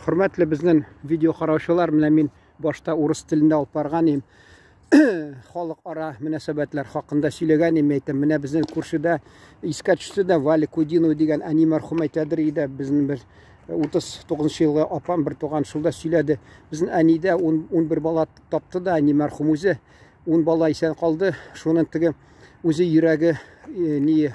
Хөрмәтле безнең видео караучылар, менә мин башта урыс телендә алып барган идем. Халыкара мөнәсәбәтләр хакында сөйләгән идем, әйтәм, менә безнең күршедә искә төште дә Валя Кудинова дигән әни мәрхүм әйтәдер иде, безнең бер 39 елгы апам бер туган шул да сөйләде. Безнең әнидә 11 бала тапты да, әни мәрхүм үзе 10 бала исән калды. Шуның теге үзе йөрәге ни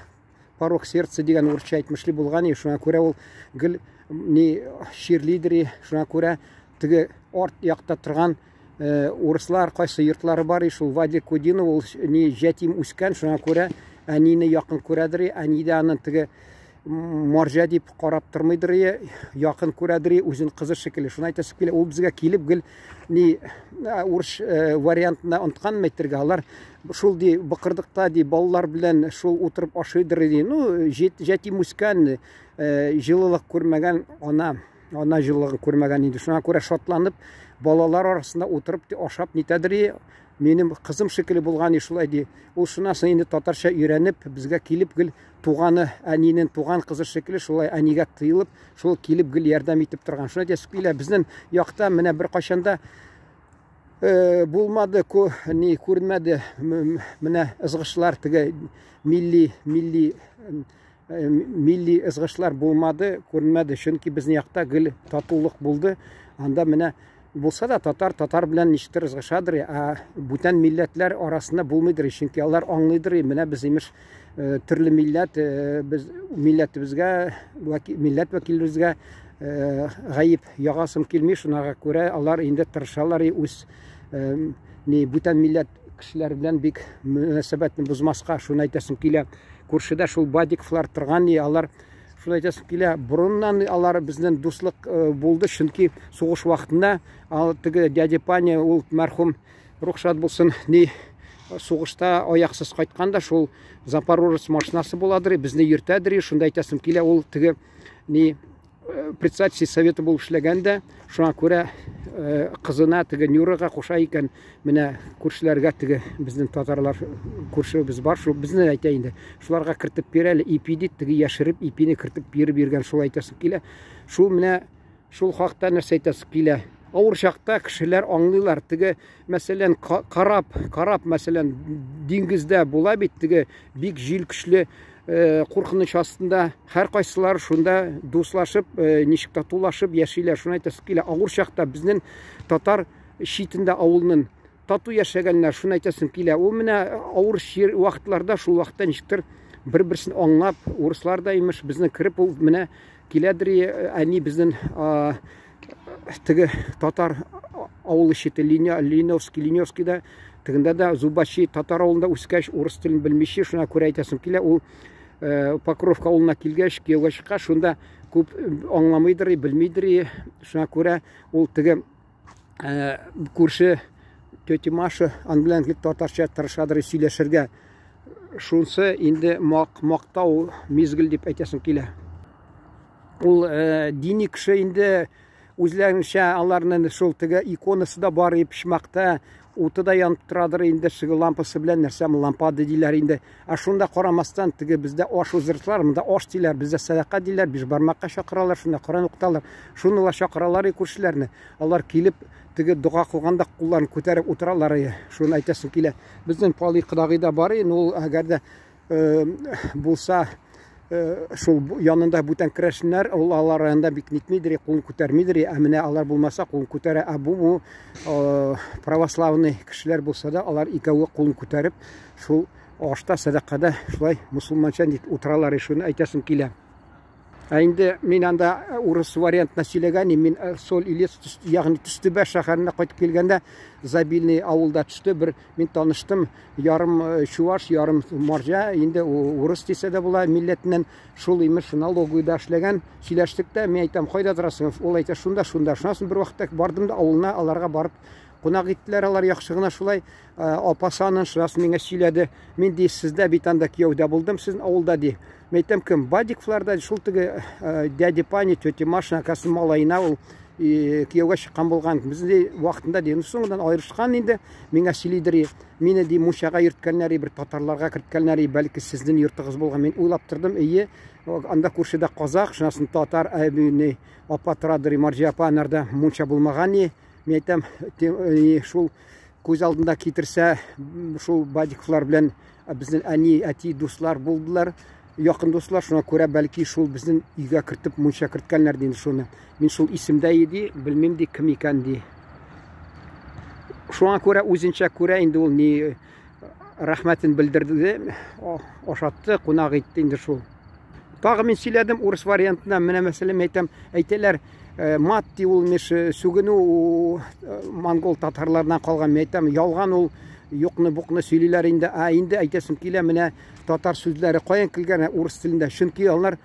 порок сердца дигән урысча әйтмешли булган, шуңа күрә ул гел ни чирлидер, шуңа күрә теге арт якта торган урыслар кайсы йортлары бар, шул Вадик Кудинов ул ни җәтим үскән, шуңа күрә әнине якын күрәдер, әни дә аны теге марҗа дип карап тормыйдыр, якын күрәдер, үзен кызы шикелле. Шуны әйтәсе килә, ул безгә килеп гел ни урыс вариантында оныткан әйтергә, алар шул ди быкырдыкта ди балалар белән шул утырып ашыйдыр ди. Ну, җәтим үскән, җылылык күрмәгән ана, ана җылылыгын күрмәгән инде. Шуңа күрә шатланып балалар арасында утырып ди, ашап нитәдер. Минем кызым шикелле булган шулай ди. Ул шуннан соң инде татарча өйрәнеп, безгә килеп гел туганы, әнинең туган кызы шикелле шулай әнигә тыелып, шул килеп гел ярдәм итеп торган. Шуны әйтәсе килә, безнең якта менә бер кайчанда булмады, ни күренмәде, менә ызгышлар, теге милли ызгышлар булмады, күренмәде, чөнки безнең якта гел татулык булды. Анда менә булса да татар татар белән ничектер ызгышадыр, ә бүтән милләтләр арасында булмыйдыр, чөнки алар аңлыйдыр, менә без имеш төрле милләт, без милләтебезгә, милләт вәкилләребезгә гаеп ягасым килми, шуңа күрә алар инде тырышалар үз ни бүтән милләт кешеләре белән бик мөнәсәбәтне бозмаска. Шуны әйтәсем килә. Күршедә шул Бадиковлар торган, алар шуны әйтәсем килә, борыннан алар безнең дуслык булды, чөнки сугыш вакытында теге дядя Паня, ул мәрхүм, рух шат булсын, ни сугышта аяксыз кайтканда шул Запорожец машинасы буладыр, безне йөртәдер. Шунда әйтәсем килә, ул теге ни председатель совета булып эшләгән дә, шуңа күрә кызына теге Нюрага куша икән, менә күршеләргә теге безнең татарлар күршебез бар, шул безне әйтә инде, шуларга кертеп бир әле ипи дип, теге яшереп ипине кертеп биреп йөргән, шул әйтәсем килә. Шул менә шул хакта нәрсә әйтәсем килә. Авыр чакта кешеләр аңлыйлар, теге мәсәлән карап, мәсәлән диңгездә була бит теге бик җил көчле, куркыныч астында һәр кайсылар шунда дуслашып, ничек татулашып яшиләр. Шуны әйтәсе килә, авыр чакта безнең татар читендә авылның тату яшәгәннәр, шуны әйтәсем килә. Ул менә авыр вакытларда шул вакытта ничектер бер-берсен аңлап, урыслар да имеш безне кереп ул менә киләдер, әни безнең теге татар авылы чите Линовский, Линевскийда тегендә дә Зубачи татар авылында үскәч, урыс телен белмичә, шуңа күрә әйтәсем килә, ул Покровка авылына килгәч, кияүгә чыккач, шунда күп аңламыйдыр, белмидер, шуңа күрә ул теге күрше тетя Маша ан белән гел татарча тырышадыр сөйләшергә. Шунсы инде мактау мизгел дип әйтәсем килә. Ул дини кеше инде, үзләренчә аларның шул теге иконасы да бар, почмакта уты да янып торадыр инде, шушы лампасы белән нәрсә, лампада диләр инде. Ә шунда карамастан теге бездә аш уздырдылар, монда аш диләр, бездә сәдака диләр, биш бармакка чакыралар, шунда Коръән укыталар. Шуны ла чакыралар күршеләрне. Алар килеп теге дога кылганда кулларын күтәреп утыралар. Шуны әйтәсем килә. Безнең Пали кодагый да бар, ул әгәр дә булса шул янында бүтән керәшеннәр, ул алар янында бик нитмидер, кулын күтәрмидер, ә менә алар булмаса кулын күтәрә. Ә бу православный кешеләр булса да, алар икәве кулын күтәреп шул ашта сәдакада шулай мусульманча дип утыралар, шуны әйтәсем килә. Ә инде мин анда урыс вариантына сөйләгән, мин Соль Илецк, ягъни Төстүбә шәһәренә кайтып килгәндә Забильный авылда төште бер мин таныштым, ярым чуваш, ярым марҗа, инде урыс дисә дә була милләтеннән, шул имеш налоговыйда эшләгән, сөйләштек тә, мин әйтәм, кайда торасың? Ул әйтә, шунда, шунда. Шуннан соң бер вакытта бардым да авылына, аларга барып кунак иттеләр, алар яхшы гына шулай, апасы аның шуннан миңа сөйләде. Мин ди, сездә бит анда кияүдә булдым, сезнең авылда ди. Мин әйтәм, кем? Бадиковларда шул теге дядя Паня, тетя Маша, оказывается, малаена ул кияүгә чыккан булган. Безнең вакытында ди, соңыннан аерышкан инде, миңа сөйлидер, мине ди мунчага йөрткәннәр, бер татарларга керткәннәр, бәлки сезнең йортыгыз булган. Мин уйлап тордым, әйе, Анда күршедә казак, шунасын татар әбине апа торадыр, Марҗия апа, анарда мунча булмаган ни. Мин әйтәм, шул күз алдында китерсә, шул Бадиковлар белән безнең әни, әти дуслар булдылар, якын дуслар, шуңа күрә бәлки шул безнең өйгә кертеп мунча керткәннәр инде шуны. Мин шул исемдә иде, белмим ди кем икән ди. Шуңа күрә үзенчә күрә инде ул ни рәхмәтен белдерде, ашатты, кунак итте инде шул. Тагы мин сөйләдем урыс вариантында, менә мәсәлән әйтәм, әйтәләр, мат ди ул меш сүгенү монгол татарлардан калган, мин әйтәм, ялган ул, юкны букны сөйлиләр инде. Ә инде әйтәсем килә, менә татар сүзләре каян килгән урыс телендә? Чөнки алар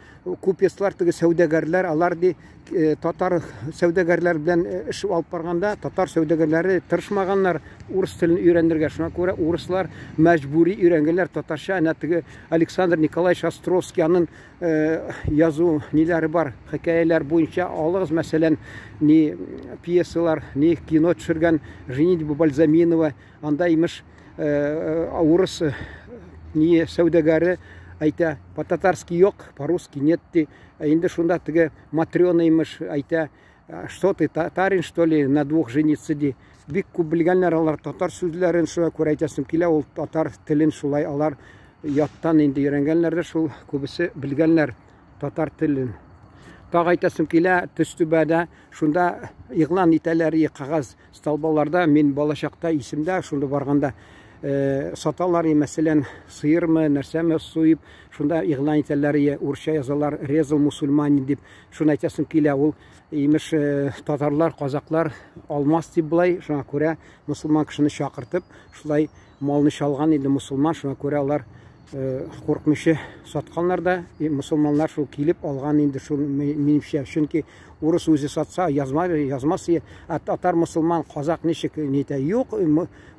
купецлар, теге сәүдәгәрләр, алар ди татар сәүдәгәрләр белән эш алып барганда, татар сәүдәгәрләре тырышмаганнар урыс телен өйрәнергә. Шуңа күрә урыслар мәҗбүри өйрәнгәннәр татарча. Әнә теге Александр Николаевич Островский аның язу ниләре бар, хикәяләр буенча алыгыз, мәсәлән, ни пьесалар, ни кино төшергән Женитьба Бальзаминова, анда имеш урыс ни сәүдәгәре әйтә, по-татарски юк, по-русски нет ди. Инде шунда теге Матрена имеш әйтә, что ты, татарин, что ли, на двух жениться ди. Бик күп белгәннәр алар татар сүзләрен, шуңа күрә әйтәсем килә, ул татар телен шулай алар яттан инде өйрәнгәннәр дә шул, күбесе белгәннәр татар телен. Тагы әйтәсем килә, Төстүбәдә шунда игълан итәләр, кәгазь столбаларда, мин балачакта исемдә, шунда барганда саталар, мәсәлән, сыермы, нәрсәме суеп, шунда игълан итәләр, урысча язалар, резал мусульманин дип. Шуны әйтәсем килә, ул имеш татарлар, казаклар алмас дип болай, шуңа күрә мусульман кешене чакыртып, шулай малны чалган инде мусульман, шуңа күрә алар куркмыйча сатканнар да, мусульманнар шул килеп алган инде шул, минемчә, чөнки урыс үзе сатса, язма, язмас, ә татар, мусульман, казак ничек нитә? Юк,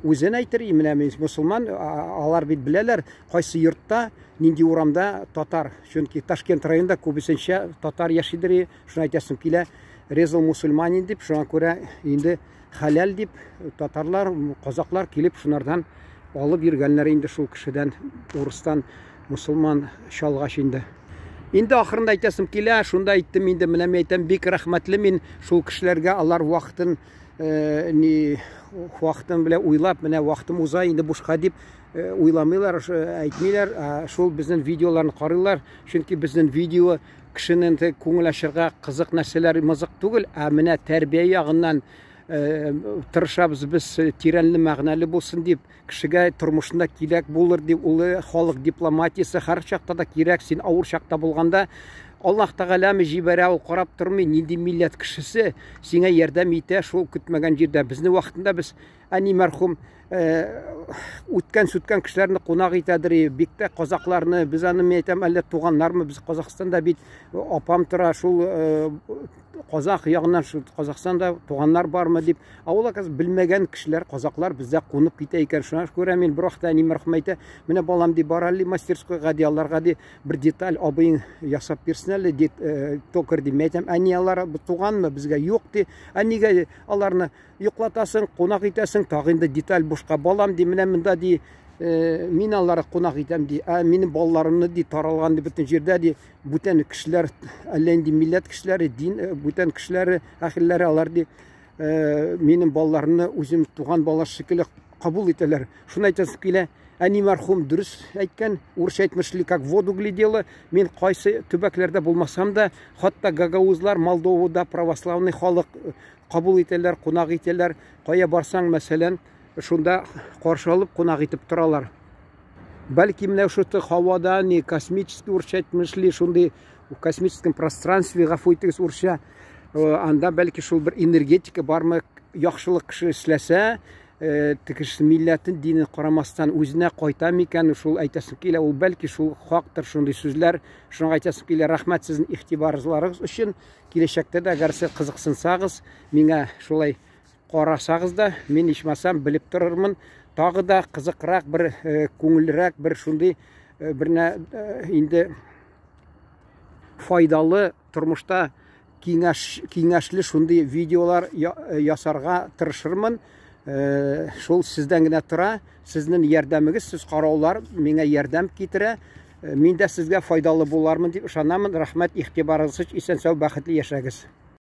үзен әйтер, менә мин мусульман, алар бит беләләр, кайсы йортта, нинди урамда татар, чөнки Ташкент районында күбесенчә татар яшидер, шуны әйтәсем килә, резал мусульманин дип, шуңа күрә инде хәләл дип татарлар, казаклар килеп шунардан алып йөргәннәр инде шул кешедән, урыстан мусульман чалгач инде. Инде ахырында әйтәсем килә, шунда әйттем инде, менә мин әйтәм, бик рәхмәтле мин шул кешеләргә, алар вакытын ни вакытын белән уйлап, менә вакытым уза инде бушка дип уйламыйлар, әйтмиләр, шул безнең видеоларны карыйлар, чөнки безнең видео кешенең күңел ачырга кызык нәрсәләр мызык түгел, ә менә тәрбия ягыннан тырышабыз без тирәнле мәгънәле булсын дип, кешегә тормышында кирәк булыр дип, ул халык дипломатиясе һәр чакта да кирәк, син авыр чакта булганда Аллаһ Тәгаләме җибәрә, ул карап тормый, нинди милләт кешесе сиңа ярдәм итә шул көтмәгән җирдә. Безне вакытында без әни мәрхүм үткән-сүткән кешеләрне кунак итәдер, бик тә казакларны, без аны мин әйтәм, әллә туганнармы, без Казахстанда бит апам тора, шул казах ягыннан шул Казахстанда туганнар бармы дип, ә ул оказывается белмәгән кешеләр, казаклар бездә кунып китә икән. Шуңа күрә мин бер вакытта әни мәрхүм әйтә, менә балам ди, бар әле мастерскойга ди, аларга ди, бер деталь абыең ясап бирсен әле, ди, токарь ди. Мин әйтәм, әни алар туганмы безгә? Юк ди. Ә нигә аларны йоклатасың, кунак итәсең, тагы инде деталь бушка, балам ди, менә монда ди, мин аларны кунак итәм ди, ә минем балаларымны ди, таралган ди бөтен җирдә ди, бүтән кешеләр, әллә инде милләт кешеләре, дин, бүтән кешеләре, әһелләре, алар ди, минем балаларымны үзем туган бала шикелле кабул итәләр. Шуны әйтәсем килә, әни мәрхүм дөрес әйткән, урысча әйтмешли, как в воду глядела, мин кайсы төбәкләрдә булмасам да, хатта гагаузлар, Молдовада православный халык кабул итәләр, кунак итәләр. Кая барсаң, мәсәлән, шунда каршы алып кунак итеп торалар. Бәлки менә шушы һавада, не космический урысча әйтмешли, шундый в космическом пространстве, гафу итегез урысча, анда бәлки шул бер энергетика бармы, яхшылык кеше эшләсә, кеше милләтен, динен карамастан үзенә кайта микән, шул әйтәсем килә, ул бәлки шул хактыр шундый сүзләр. Шуңа әйтәсем килә, рәхмәт сезнең игътибарыгыз өчен. Киләчәктә дә әгәр сез кызыксынсагыз, миңа шулай карасагыз да, мин ичмасам белеп торырмын. Тагы да кызыкрак бер, күңеллерәк бер шундый бер инде файдалы тормышта киңәшле шундый видеолар ясарга тырышырмын. Шул сездән генә тора. Сезнең ярдәмегез, сез караулар миңа ярдәм китерә. Мин дә сезгә файдалы булармын дип ышанамын. Рәхмәт игътибарыгыз өчен. Исән-сау, бәхетле яшәгез.